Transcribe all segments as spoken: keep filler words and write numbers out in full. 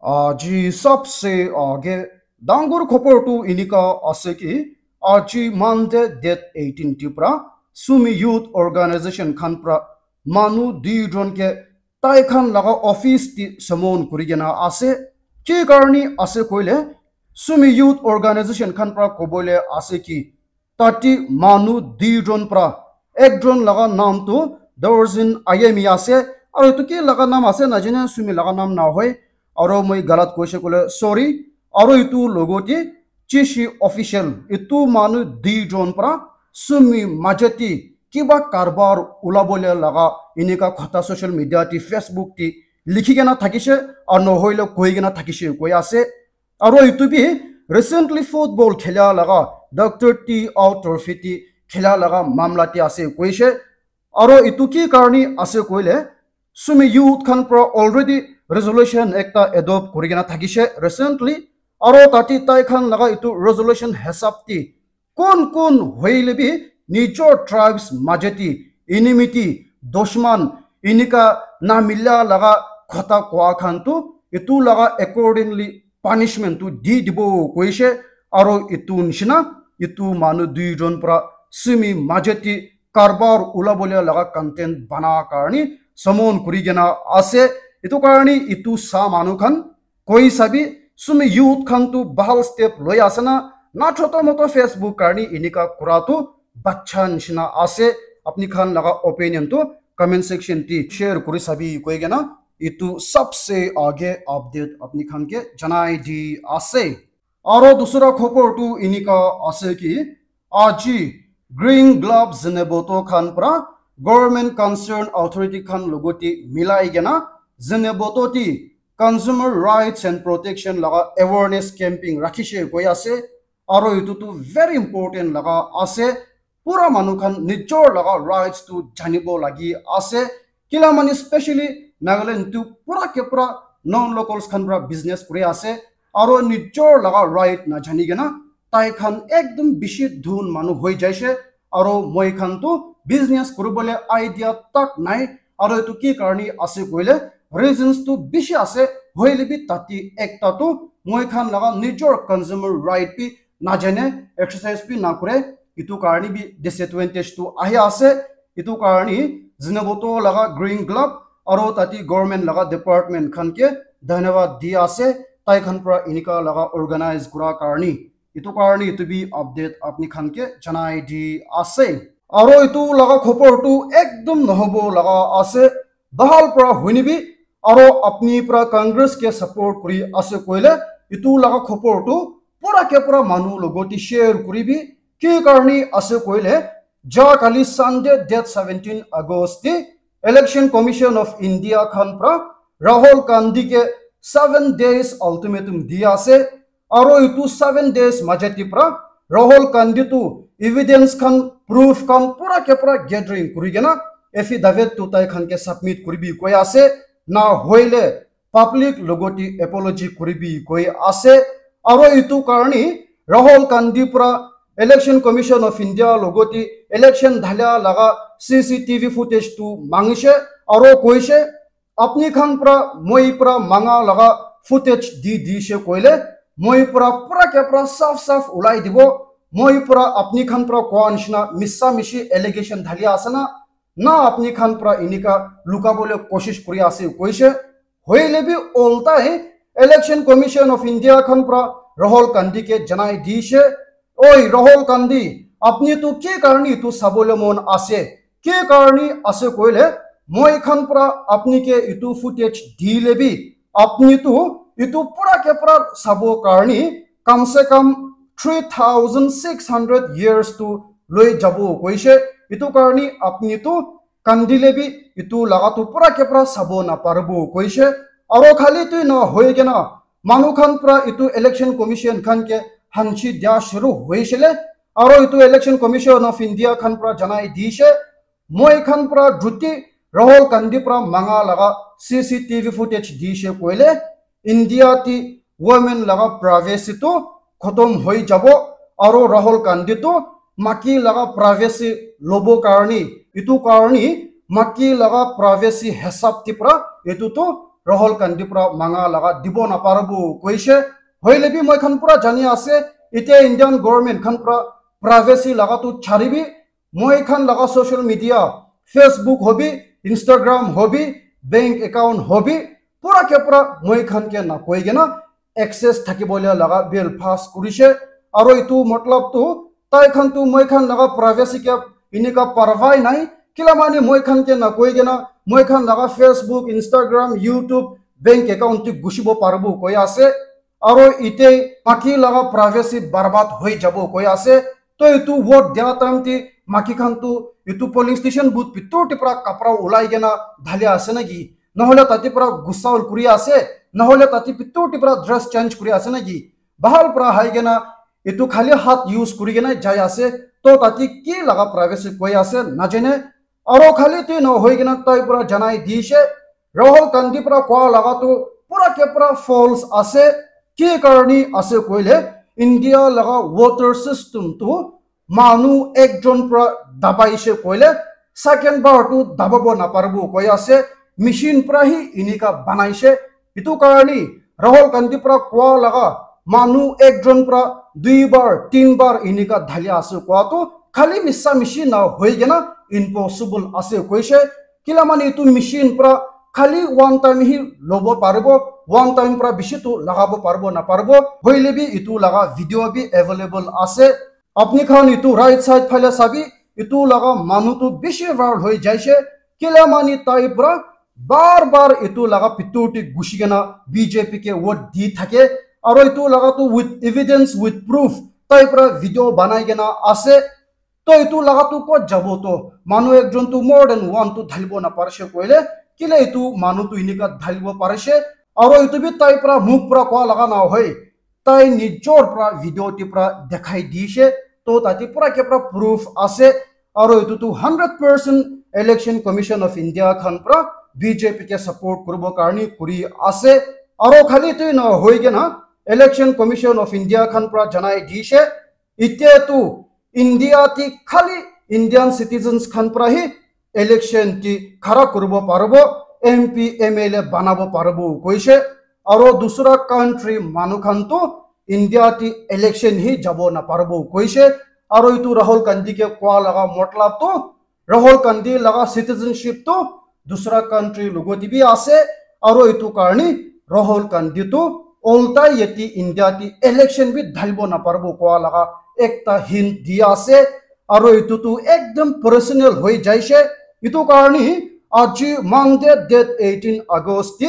Aji sabse aage dangor khobor tu enika ase ki, aji Monday date eighteen ti pra Sumi Youth Organization khan pra manu duijon ke tai khan laga office ti summon kuri kena ase. Ki karni ase koile, Sumi Youth Organization khan pra kobole ase ki, tati manu duijon pra ekjon laga nam tu Dorzin Ayemi ase, aro etu ki laga nam ase najane, Sumi laga nam nahoi, aro moi galat koise koile sorry. Aro etu logote chishi official, etu manu duijon pra Sumi majati kiba karbar ulabole laga enika khota social media ti, Facebook ti likhi kena thakishe, aro nohoile koi kena thakishe koi ase. Aro etu bi recently football khela laga Doctor T Ao Trophy ti khela laga mamla ti ase koishe. Aro etu ki karni ase koile, Sumi youth khan pra already resolution ekta adopt kuri kena thakishe recently. Aro tati tai khan laga etu resolution hisab ti kun kun hoile bi nijor tribes majati enmity, dushman, enika namila laga khota koa khan tu etu laga accordingly punishment tu di dibo koishe. Aro etu nishina etu manu duijon pra Sumi majati karbar ulabole laga content bana karni summon kuri kena ase. Etu karni etu sa manu khan koi sabi, Sumi youth khan tu bahal step loi ase na, na choto moto Facebook karni enika kura tu bacha nishina ase. Apni khan laga opinion tu comment section ti share kuri sabi koi kena etu sabse aage update apni khan ke janai di ase. Aro dusra khobor tu enika ase ki, aji Green Globe Zunheboto khan pra government concern authority khan logote milai kena Zunheboto ti consumer rights and protection laga awareness camping rakhishe koi ase. Aro etu tu very important laga ase. Pura manu khan nijor laga rights tu janibo lagi ase. Kila mane specially Nagaland tu pura ke pura non locals khan pra business kuri ase. Aro nijor laga right na jani kena tai khan ekdom bishi dhun manu hoi jaise. Aro moi khan tu business kuribole idea tak nai. Aro etu ki karni ase koile reasons tu bishi ase. Hoile bi tati ekta tu moi khan laga nijor consumer right bi najane, exercise bi nakure, etu karni bi disadvantage tu ahi ase. Etu karni Zunheboto laga Green Globe aro tati government laga department khan ke dhanyabad di ase, tai khan pra enika laga organize kura karni. Etu karni etu bi update apni khan ke janai di ase. Aro etu laga khobor tu ekdom nohobo laga ase, bahal pra huni bi, aro apni pra Congress ke support kuri ase koile, etu laga khobor tu pura ke pura manu logote share kuri bi. Ki karni ase koile, ja kali Sunday date seventeen August te Election Commission of India khan pra Rahul Gandhi ke seven days ultimatum di ase. Aro etu seven days majati pra Rahul Gandhi tu evidence khan, proof khan pura ke pura gathering kuri kena affidavit tu tai khan ke submit kuribi koi ase, na hoile public logote apology kuribi koi ase. Aro etu karni Rahul Gandhi pra Election Commission of India logote election dhalia laga C C T V footage tu mangishe, aro koishe, apni khan pra moi pra manga laga footage di dishe koile, moi pra pura ke pura saf saf ulai dibo. Moi pra apni khan pra koa nishina misa mishi allegation dhali ase na, na apni khan pra enika lukabole koshish kuri ase koishe. Hoile bi oltai Election Commission of India khan pra Rahul Gandhi ke janai dishe, "Oi Rahul Gandhi, apni tu ki karni tu sabole mon ase? Ki karni ase koile, moi khan pra apni ke itu footage dile bi, apni tu itu pura ke pura sabo karni kam se kam three thousand six hundred years tu loi jabo koishe. Itu karni apni tu kandile bi itu laga tu pura ke pura sabo naparibo," koishe. Aro khali tu na hoi kena manu khan pra itu Election Commission khan ke hanchi dia shuru hoishele. Aro itu Election Commission of India khan pra janai dishe, moi khan pra juti Rahul Gandhi pra manga laga C C T V footage dishe koile, India ti women laga privacy tu khotom hoi jabo, aro Rahul Gandhi tu maki laga privacy lobo karni, itu karni maki laga privacy hisab ti pra itu tu Rahul Gandhi pra manga laga dibo naparibo koishe. Hoile bi moi khan pura jani ase, ite Indian government khan pra privacy laga tu charibi, moi khan laga social media, Facebook hobi, Instagram hobi, bank account hobi, pura ke pura moi khan ke na koi kena access thakibole laga bill pass kurishe. Aro itu matlab tu tai khan tu moi khan laga privacy ke inika parwai nai. Kila mani moi khan ke na koi kena moi khan laga Facebook, Instagram, YouTube, bank account ti gushibo paribo koi ase. Aro ite maki laga privacy barbad hoi jabo koi ase. To itu vote dia time ti maki khan tu itu polling station booth bitor ti pra kapra ulai kena dhali ase naki? Nahole tati pra gusal kuri ase? Nahole tati bitor ti pra dress change kuri ase naki? Bahal pra hai kena itu khali hat use kuri kena jai ase. To tati ki laga privacy koi ase najane. Aro khali tu no hoi kena tai pra janai dishe, Rahul Gandhi pra koa laga tu pura ke pura false ase. Ki karni ase koile, India laga water system tu manu ekjon pra dabaishe koile, second bar tu dababo naparibo koi ase, machine pra hi inika banaishe. Itu karni Rahul Gandhi pra koa laga manu ekjon pra dui bar, tin bar inika dhali ase koa tu khali misa mishi na hoi kena impossible ase koishe. Kila mani itu machine pra khali one time hi lobo paribo, one time pra bishi tu lagabo paribo naparibo. Hoile bi itu laga video bi available ase. Apni khan itu right side phale sabi, itu laga manu tu bishi viral hoi jaishe. Kila mani tai pra bar bar itu laga bitor ti gushi kena B J P ke vote di thake. Aro itu laga tu with evidence, with proof, tai pra video banai kena ase. To itu laga tu kot jabo to? Manu ekjon tu more than one tu dhalibo naparishe koile, kile itu manu tu inika dhalibo parishe? Aro itu bi tai pra muk pra koa laga na hoi. Tai nijor pra video ti pra dekhai dishe. To tati pura ke pura proof ase. Aro itu tu hundred percent Election Commission of India khan pra B J P ke support kuribo karni kuri ase. Aro khali tu na hoi kena Election Commission of India khan pra janai dishe. Itya tu India ti khali Indian citizens khan pra hi election ti khara kuribo paribo, M P, M L A banabo paribo koishe. Aro dusra country manu khan tu India ti election hi jabo naparibo koishe. Aro itu Rahul Gandhi ke koa laga matlab tu Rahul Gandhi laga citizenship tu dusra country logot te bi ase, aro itu karni Rahul Gandhi tu olta yeti India ti election bi dhalibo naparibo koa laga ekta hint di ase, aro itu tu ekdom personal hoi jaishe. Itu karni aji Monday date eighteen August ti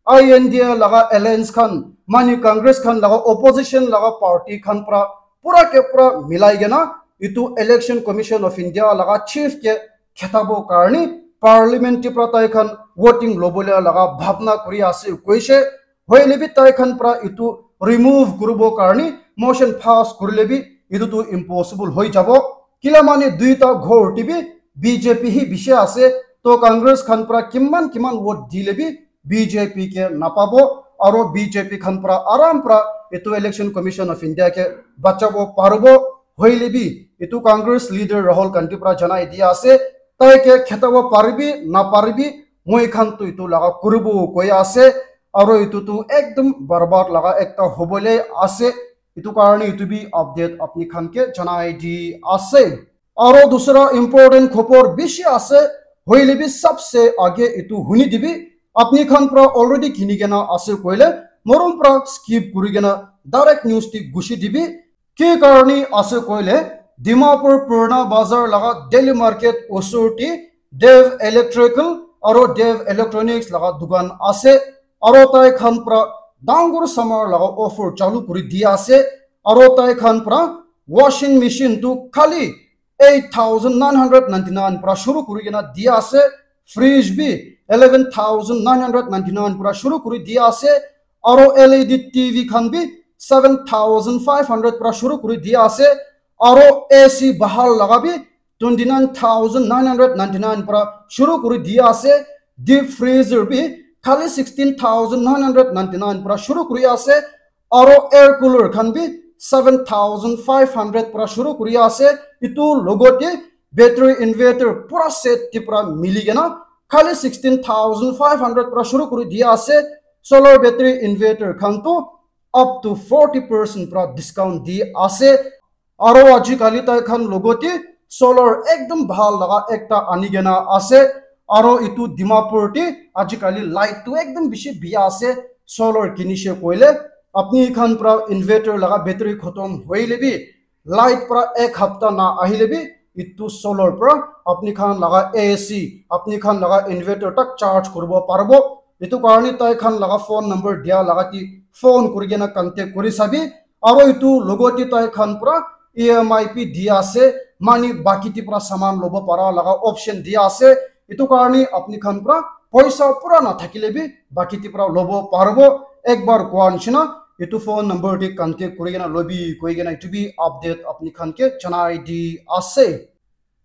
I N D A laga alliance khan, mani Congress khan laga opposition laga party khan pra pura ke pura milai kena itu Election Commission of India laga chief ke khetabo karni parliament ti pra tai khan voting lobole laga bhabna kuri ase koishe. Hoile bi tai khan pra itu remove kuribo karni motion pass kurile bi itu tu impossible hoi jabo. Kila mani duita ghor ti bi B J P hi bishi ase, to Congress khan pra kiman kiman vote dile bi B J P ke napabo, aro B J P khan pra aram pra itu Election Commission of India ke bachabo paribo. Hoile bi itu Congress leader Rahul Gandhi pra janai dia ase, tai ke khetabo paribi naparibi, moi khan tu itu laga kuribo koi ase, aro itu tu ekdom barbad laga ekta hobole ase. Itu karni itu bi update apni khan ke janai di ase. Aro dusra important khobor bishi ase, hoile bi sabse age itu huni dibi. Apni khan pra already kini kena ase koile, morom pra skip kuri kena direct news ti gushi dibi. Ki karni ase koile, Dimapur Purana Bazar laga daily market osor ti Dev Electrical aro Dev Electronics laga dukan ase, aro tai khan pra dangor samar laga offer chalu kuri di ase, aro tai khan pra washing machine tu khali eight thousand nine hundred ninety nine pra shuru kuri kena di ase, fridge bi eleven thousand nine hundred ninety nine pra shuru kuri di ase, aro L E D T V khan bi seven thousand five hundred pra shuru kuri di ase, aro A C bahal laga bi twenty nine thousand nine hundred ninety nine pra shuru kuri di ase, deep freezer bi khali sixteen thousand nine hundred ninety nine pra shuru kuri ase, aro air cooler khan bi seven thousand five hundred pra shuru kuri ase. Itu logote battery inverter pura set ti pra mili kena khali sixteen thousand five hundred pra shuru kuri dia ase. Solar battery inverter khan tu up to forty percent pra discount di ase. Aro ajikali tai khan logote solar ekdom bhal laga ekta ani kena ase. Aro itu Dimapur te ajikali light tu ekdom bishi biya ase. Solar kinishe koile apni khan pra inverter laga battery khotom hoile bi, light pra ek hapta na ahile bi, itu solar pra apni khan laga A C, apni khan laga inverter tak charge kuribo paribo. Itu karni tai khan laga phone number dia laga ti phone kuri kena contact kuri sabi. Aro itu logote tai khan pra E M I bi dia ase, mani baki ti pra saman lobo para laga option dia ase. Itu karni apni khan pra poisa pura na thakile bi baki ti pra lobo paribo. Ekbar koa nishina itu phone number te contact kuri kena lobi koi kena itu bi update apni khan ke janai di ase.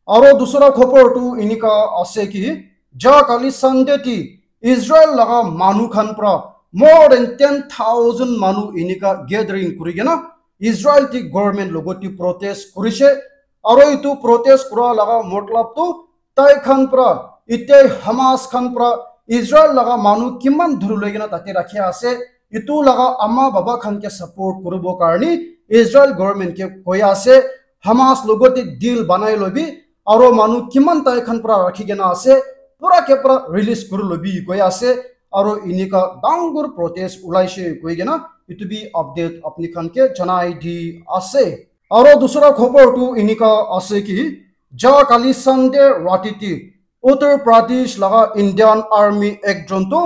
Aro dusra khobor tu inika ase ki, ja kali Sunday ti Israel laga manu khan pra more than ten thousand manu inika gathering kuri kena Israel ti government logote protest kurishe. Aro itu protest kura laga matlab tu tai khan pra, ite Hamas khan pra Israel laga manu kiman dhuri loi kena tate rakhi ase, itu laga ama baba khan ke support kuribo karni Israel government ke koi ase, Hamas logote deal banai lobi, aro manu kiman tai khan pra rakhi kena ase, pura ke pra release kuri lobi koi ase, aro inika dangor protest ulaishe koi kena itu bi update apni khan ke janai di ase. Aro dusra khobor tu inika ase ki, ja kali Sunday rati ti Uttar Pradesh laga Indian Army ekjon tu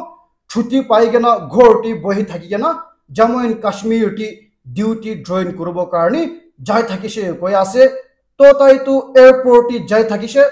chuti pai kena ghor ti bohi thaki kena Jammu and Kashmir ti duty join kuribo karni jai thakishe koi ase. To tai tu airport ti jai thakishe,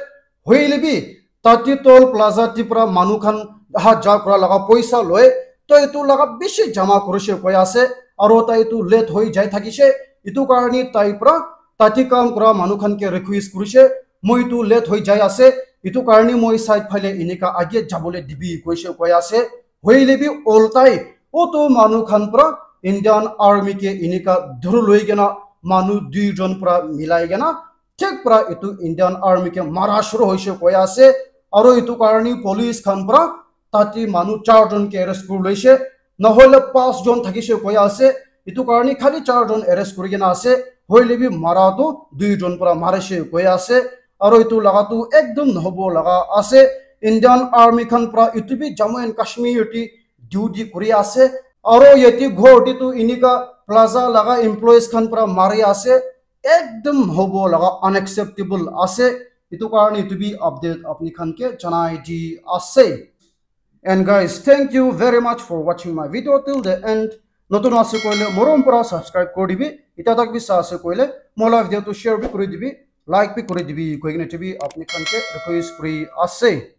hoile bi Tati Toll Plaza ti pra manu khan aha ja kura laga poisa loi, to itu laga bishi jama kurishe koi ase, aro tai itu late hoi jai thakishe, itu karni tai pra tati kam kura manu khan ke request kurishe, moi itu late hoi jai ase, itu karni moi side phale inika age jabole dibi koishe koi ase, hoile bi oltai, utu manu khan pra Indian Army ke inika dhuru loi kena manu dui jon pra milai kena thik pra itu Indian Army ke mara shuru hoishe koi ase, aro itu karni police khan pra tati manu char jon ke arrest kuri loishe, nahole pas jon thakishe koi ase, itu karni khali char jon arrest kuri kena ase, hoile bi mara tu dui jon pra marishe koi ase, aro itu laga tu ekdom nohobo laga ase, Indian Army khan pra itu bi Jammu and Kashmir ti duty kuri ase, aro yate ghor te tu inika plaza laga employees khan pra mari ase, ekdom hobo laga unacceptable ase. Itu karni itu bi update apni khan ke janai di ase. And guys, thank you very much for watching my video till the end. Notun ase koile morom pura subscribe kuri dibi. Ita tak bi sa ase koile mola video tu share bi kuri dibi, like bi kuri dibi koi kena itu bi apni khan ke request kuri ase.